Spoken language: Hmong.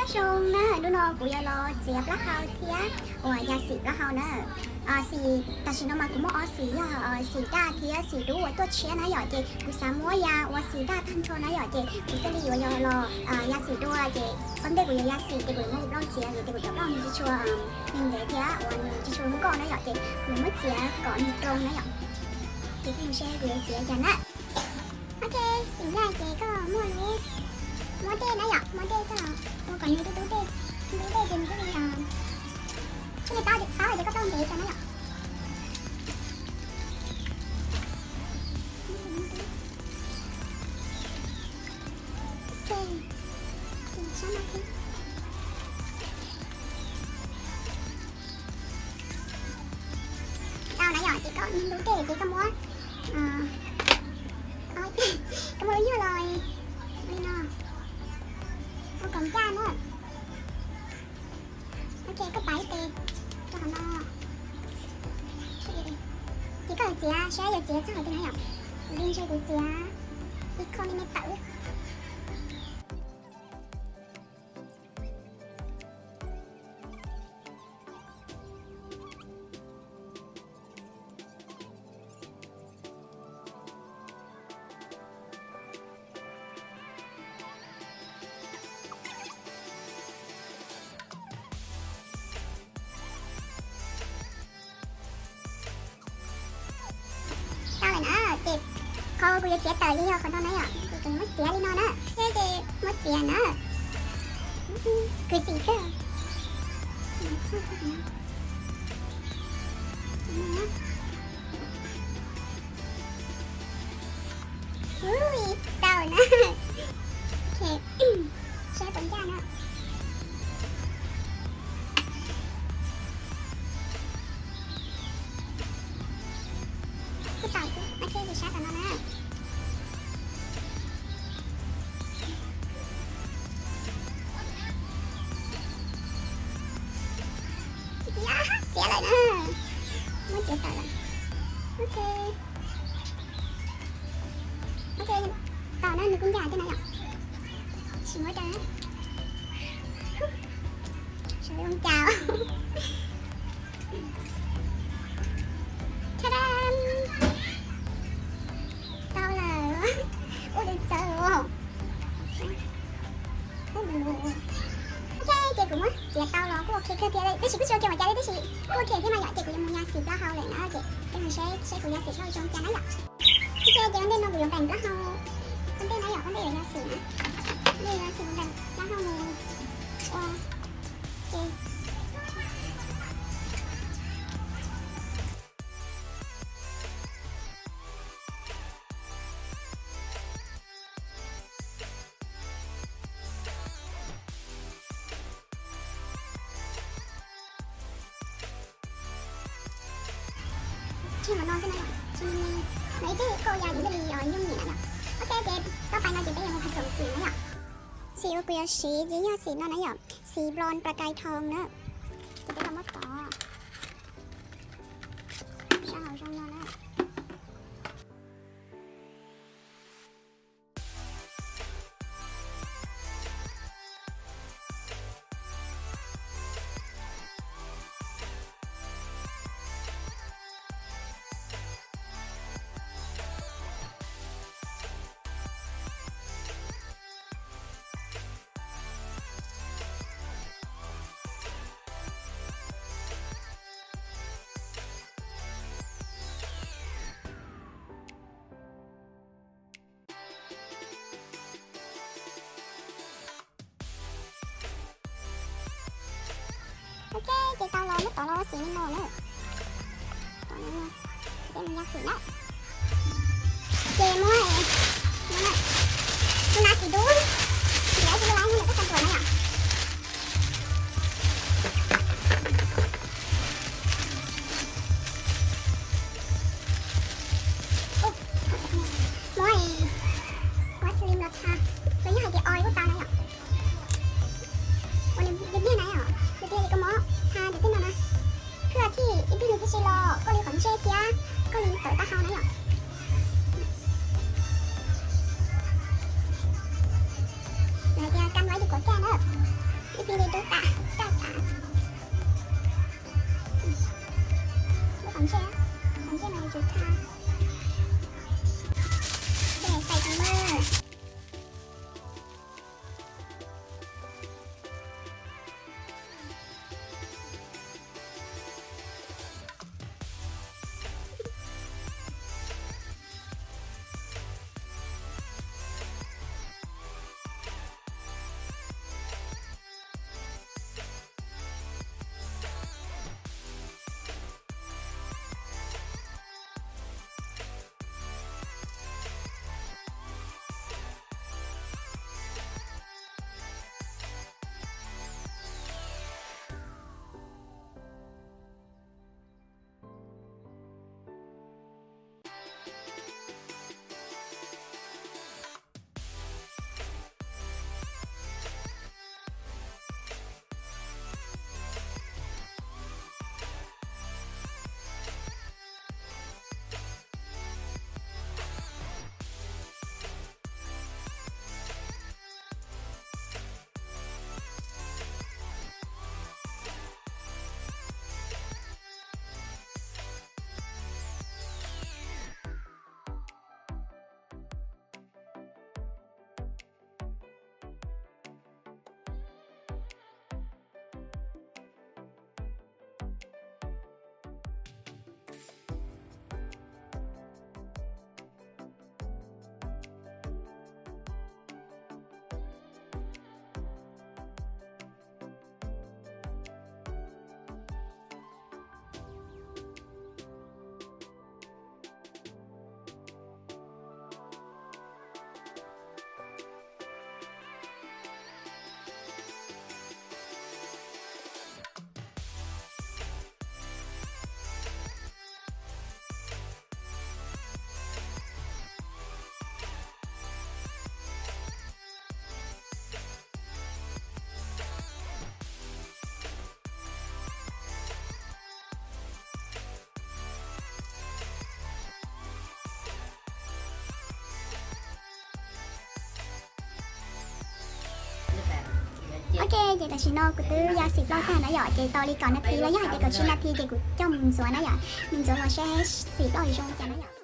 Zoo na, hnub no kuv yuav los txiav plaub hau thiab uas ya xim plaub hau na. Xim tam sim no mas kuv muaj ob xim, yog xim daj thiab xim dub uas tuaj tshiab na yom, ces kuv xav muab ya ua xim daj tag nrho na yom, ces kuv thiaj li yuav yog los ya xim dua. Ces ua ntej kuv yuav ya xim ces kuv yuav muab kuv plaub txiav, ces kuv cov plaub nws tsis tshua, nws ntev thiab uas nws tsis tshua nkauj na yom, ces kuv yuav muab txiav kom nws rau na yom. Ces kuv mus seb kuv yuav txiav cas na. Ok, xim daj ces koj muab lub, muab dej na yom, muab dej koj ua kom nws dub dub dej, dub dej ces nws thiaj li, thiaj li paub, paub hais tias koj plaub ntev cas na yom. Ok, sab no thiab. Tau na yom, ces koj ntub dej ces koj muab, koj muab lub nyuag los li no, ua kom ncaj na. Ok, koj pab ib tes rau hauv no. Ces koj yuav txiav saib yuav txiav txog qhov twg na yom. Kuv li ntshe kuv txiav ib qho me me tawm. Tau lawm na, ces qhov kuv yuav txiav tawm ces yog qhov no na yom, ces kuv muab txiav li no na, thiab ces muab txiav na. Kuv xim kawg. Ui, tau na. Ok, saib puas ncaj na. Kuj tau, ok, ces saib tom no na. Txiav lawm na, muab txiav tawm lawm. Ok, ok, tau na, nws kuj ncaj thiab na yom. Sim muab rau, sawv zoo cas. Ta-da! Tau lawm. Ua li txawv os. Ok, ces kuv muab txiav tau los kuj ok kawg thiab, tab sis kuj tsis ua ke mas cas li, tab sis kuj ok thiab mas yom, ces kuv yuav mus ya xim plaub hau lawm na, ces peb mus saib, saib kuv ya xim plaub hau zoo cas na yom. Ok, ces ua ntej no kuv yuav npeem plaub hau, ua ntej na yom, ua ntej yuav ya xim na, ua ntej yuav ya xim kuv npeem plaub hau mus ua, ces Tsis mas no xwb na yom, tsis me me, no ib teg koj ya yus thiaj li yooj yim na yom. Ok, ces tau pais no ces peb yuav mus xav xim na yom. Xim uas kuv yuav siv ces yog xim no na yom, xim blonde ประกายทอง na. Ces peb los muab tov sab hauv zoo no na. Ok, ces tau los muab tov los ua xim li no na. Tov li no, ces peb mus ya xim na. Ces muab, muab na, tus nav xim dub, xim dub xim dub lawm, muab lawm koj xav tuam na yom. Muab, muab xim los tha, los yog hais tias ua kuj tau na yom. Ua li tiag na yom, li tiag li koj muab tha tus twg no na, koj thij ib tug nws twb tsis los, koj li qhov ntsej thiab koj li tawm taub hau na yom. Ok, ces tam sim no kuv twb ya xim plaub tag na yom, ces tau li kaum nas this los yog hais tias kaum tsib nas this ces kuv coj mus ntxuav na yom, mus ntxuav los saib xim plaub zoo cas na yom.